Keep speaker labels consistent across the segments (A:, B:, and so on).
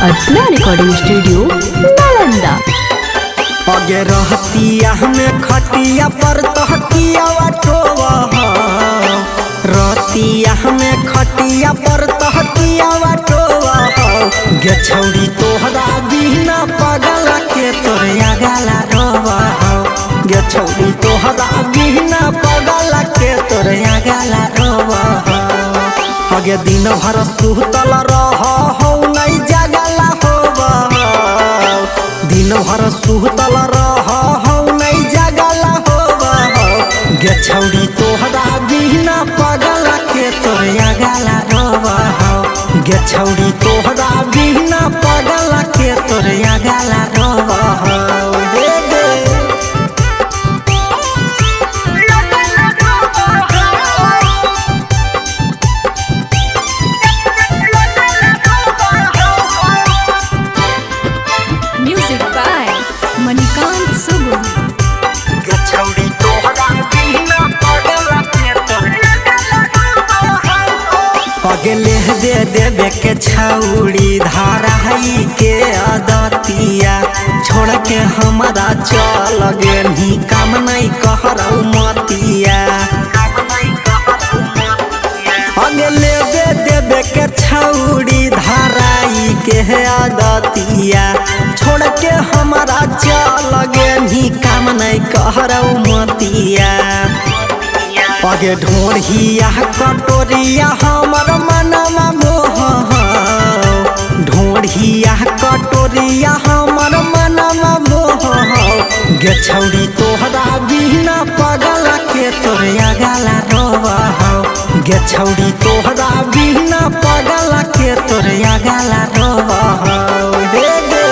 A: Archana recording studio, Nalanda.
B: अगे रहतिया हमें खटिया पर तहतिया टोवा, रतिया हमें खटिया पर तहतिया टोवा। गे छौड़ी तोहरा बिना पगला के तोरे अगला रोवा। गे छौड़ी तोहरा बिना पगला के तोरे अगला रोवा। अगे दिन भर सुतल रह हो नहीं जगला होवा, दिन भर सुतल रह हो नहीं जगला होवा। गे छौड़ी तोहरा बिना पगला के तोरे अगला रोवा। गे छौड़ी तोहरा बिना पगला के तोरे अगला रोवा। हे गे
A: म्यूजिक बाय मणिकांत सुगुन।
B: गे छौड़ी तोहरा बिना पगला के तोरे पगले दे देवे के छौड़ी धाराई के आदतिया, छोड़ के हमारा चल गेलही काम नहीं कहरौ मतिया। अगले दे देवे के छौड़ी धाराई के आदतिया, छोड़ के हमारा चल गेलही काम नहीं कहरौ मतिया। पगे ढोढ़िया कटोरिया हमर मनमा मोह, ढोढ़िया कटोरिया हमर मनमा मोह। गे छौड़ी तोहरा बिना पगला के तोरे अगला रोवा। गे छौड़ी तोहरा बिना पगला के तोरे अगला रोवा। हे गे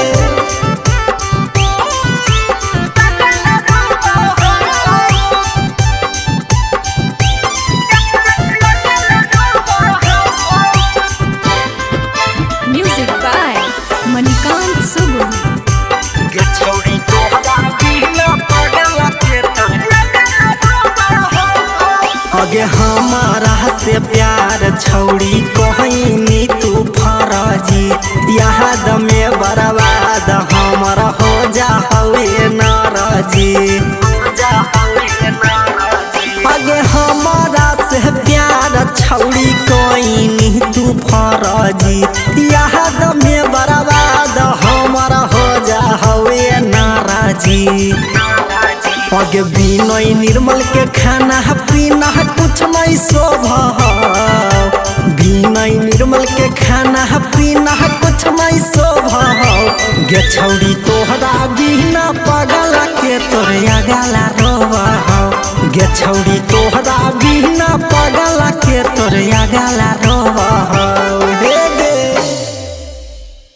A: म्यूजिक बाय मणिकांत सुगुन।
B: गे छौड़ी तोहरा बिना पगला के तोरे अगे हमारा से प्यार छौड़ी कहनी तू फरजी, याद में बर्बाद हमर हो जा हवे नाराजी। अगे हमारा से प्यार छौड़ी कहनी तू फरजी, याद में बर्बाद हमर हो जा हवे नाराजी। अगे बिनय निर्मल के खाना पीना कुछ नहीं शोभा, बिनय निर्मल के खाना पीना कुछ नहीं शोभा। गे छौड़ी तोहरा बिना पगला के तोरे अगला रोवा। गे छौड़ी तोहरा बिना पगला के तोरे अगला।